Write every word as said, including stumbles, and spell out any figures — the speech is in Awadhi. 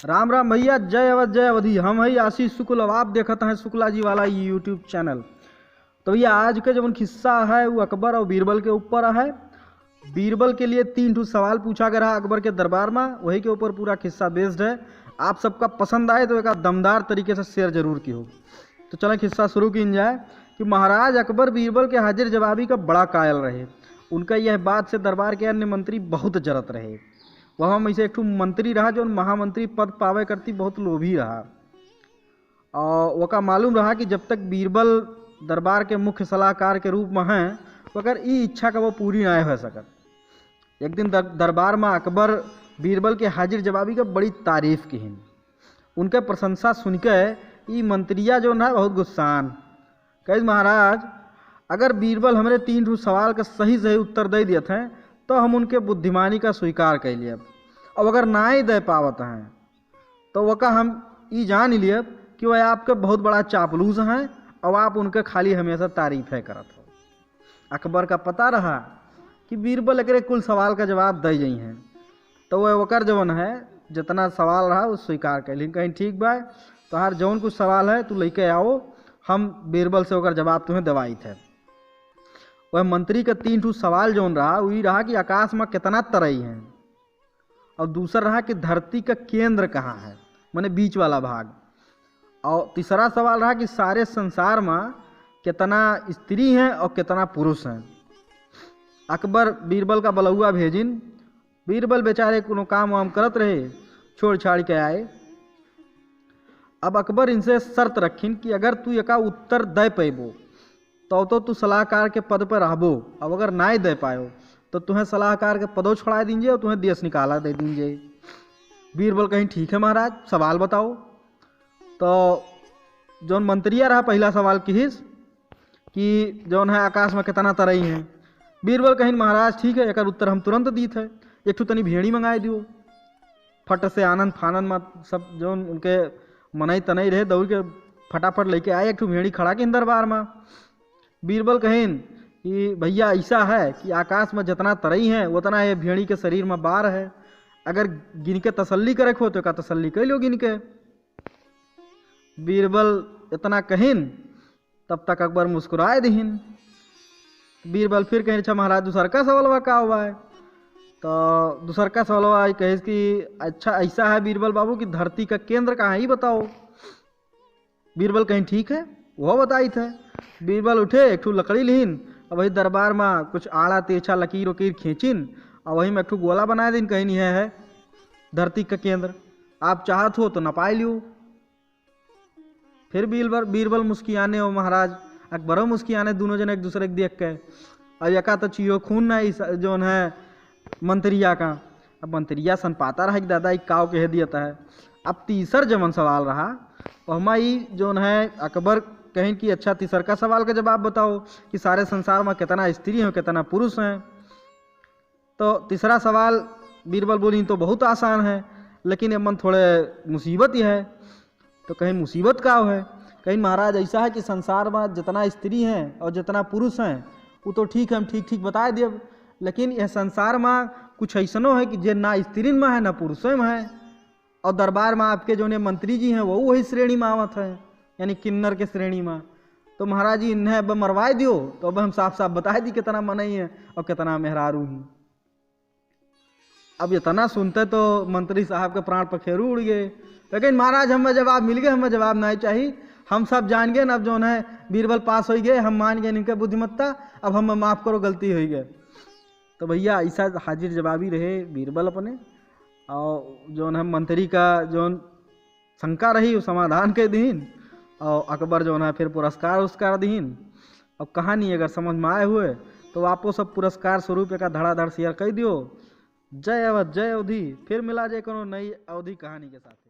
राम राम भइया, जय अवध, जय अवधी। हम हई आशीष शुक्ल, अब आप देखत हैं शुक्ला जी वाला YouTube channel। तो भइया, आज के जवन खिस्सा है, वो अकबर और बीरबल के ऊपर है। बीरबल के लिए तीन ठो सवाल पूछा गया रहा अकबर के दरबार में, वही के ऊपर पूरा खिस्सा based है। आप सबका पसंद आए तो एक दमदार तरीके से share जरूर किहो। तो चलें, खिस्सा शुरू कीन जाए कि महाराज अकबर बीरबल के हाजिर जवाबी का बड़ा कायल रहे। उनका यह बात से दरबार के अन्य मंत्री बहुत जरत रहे। वह में से एक ठो मंत्री रहा, जो महामंत्री पद पावे करती बहुत लोभी रहा। और वका मालूम रहा कि जब तक बीरबल दरबार के मुख्य सलाहकार के रूप में हैं, वकर ई इच्छा का वो पूरी ना हो सकत। एक दिन दर-, दरबार में अकबर बीरबल के हाजिर जवाबी के बड़ी तारीफ किहिन। उनके प्रशंसा सुनके ई मंत्रिया जो ना बहुत गुस्सान। कहिस, महाराज, अगर बीरबल हमरे तीन ठो सवाल का सही सही उत्तर दे दियत हैं, तो हम उनके बुद्धिमानी का स्वीकार कर लियब। अब अगर नाई दे पावत हैं, तो वका हम ई जान लियब कि वह आपके बहुत बड़ा चापलूस हैं और आप उनके खाली हमेशा तारीफे करत हो। अकबर का पता रहा कि बीरबल एकरे कुल सवाल का जवाब दे जइहें, तो वह ओकर जवन है, जितना सवाल रहा, वो स्वीकार कर लिहिन। कहिन, "ठीक बा, तोहार जौन कुछ सवाल है, तू लेके आओ, हम बीरबल से ओकर जवाब तुम्हें देवाइत है।" वह मंत्री का तीन ठो सवाल जौन रहा, वो ई रहा कि आकाश में कितना तरई हैं, और दूसर रहा कि धरती का केंद्र कहाँ है, माने बीच वाला भाग। और तीसरा सवाल रहा कि सारे संसार में कितना स्त्री हैं और कितना पुरुष हैं। अकबर बीरबल का बलौआ भेजिन। बीरबल बेचारे कोनो काम वाम करत रहे, छोड़ छाड़ के आए। अब अकबर इनसे शर्त रखिन कि अगर तू एका उत्तर दे पैबो, तो, तो तू सलाहकार के पद पर रहबो। अब अगर नाय दे पायो, तो तुम्हें सलाहकार के पदो छोड़ा दीन जे और तुम्हें देश निकाला दे दीन जे। बीरबल कहिन, "ठीक है महाराज, सवाल बताओ।" तो जौन मंत्रिया रहा, पहला सवाल किहिस कि जौन है आकाश में कितना तरई हैं। बीरबल कहिन, "महाराज ठीक है, एकर उत्तर हम तुरंत दीत है, एक ठो तनी भेड़ी मंगाए दियो।" फट से आनन फानन में सब जौन उनके मनई तनई रहे, दौड़ के फटाफट लेके आए, एक ठो भेड़ी खड़ा किन दरबार में। बीरबल कहिन कि भैया, ऐसा है कि आकाश में जितना तरई हैं, उतना ये भेड़ी के शरीर में बार है। अगर गिन के तसल्ली करे को हो, तो एका तसल्ली कर लो गिन के। बीरबल इतना कहिन, तब तक अकबर मुस्कुराए दिहिन। बीरबल फिर कहिन, "अच्छा महाराज, दूसर का सवालवा का हुआ है?" तो दूसर का सवालवा कहिस कि, "अच्छा, ऐसा है बीरबल बाबू कि धरती का केंद्र कहाँ है, ये बताओ।" बीरबल कहिन, "ठीक है, वो बताइत है।" बीरबल उठे, एक ठो लकड़ी लिहिन, और वही दरबार में कुछ आड़ा तिरछा लकीर उकीर खींचिन, और वही में एक ठो गोला बनाए दिन, कहिन, "यह है धरती का केंद्र, आप चाहत हो तो नपाए लियो।" फिर बीरबल, बीरबल मुस्कियाने और महाराज अकबरो मुस्कियाने, दोनों जने एक दूसरे के देख के। और एका तो चियो खून ना, इस जौन है मंत्रिया का। अब मंत्रिया सन पाता रहा कि दादा, ई काव कह दिया था। अब तीसर जवन सवाल रहा, ओहमा ई जौन है अकबर कहिन कि अच्छा, तीसर का सवाल का जवाब बताओ कि सारे संसार में कितना स्त्री हैं, कितना पुरुष हैं। तो तीसरा सवाल बीरबल बोलिन तो बहुत आसान है, लेकिन एमन थोड़े मुसीबत ही है। तो कहिन, "मुसीबत का है?" कहिन, "महाराज, ऐसा है कि संसार में जितना स्त्री हैं और जितना पुरुष हैं, वो तो ठीक है, हम ठीक ठीक बताए देब, लेकिन यह संसार में कुछ ऐसनो है कि जे ना स्त्रीन में है, ना पुरुषों में है, और दरबार में आपके जौन ये मंत्री जी हैं, वो वही श्रेणी में आवत है, यानी किन्नर के श्रेणी में। तो महाराज जी, इन्हें अब मरवाए दियो, तो अब हम साफ साफ बताए दी कितना मनई है और कितना मेहरारू ही।" अब इतना सुनते तो मंत्री साहब के प्राण पखेरु उड़ गए। लेकिन महाराज, हमें जवाब मिल गए, हमें जवाब नहीं चाहिए, हम सब जान गए, अब जौन है बीरबल पास हो गए, हम मान गए इनके बुद्धिमत्ता, अब हमें माफ करो, गलती हो गए। तो भैया, ऐसा हाजिर जवाबी रहे बीरबल अपने, और जौन है मंत्री का जौन शंका रही, वो समाधान कर दीन, और अकबर जौन है फिर पुरस्कार उसकार दीन। अब कहानी अगर समझ में आए हुए, तो आपो सब पुरस्कार स्वरूप एका धड़ाधड़ share कर दियो। जय अवध, जय अवधी। फिर मिला जाए कोनो नई अवधी कहानी के साथ।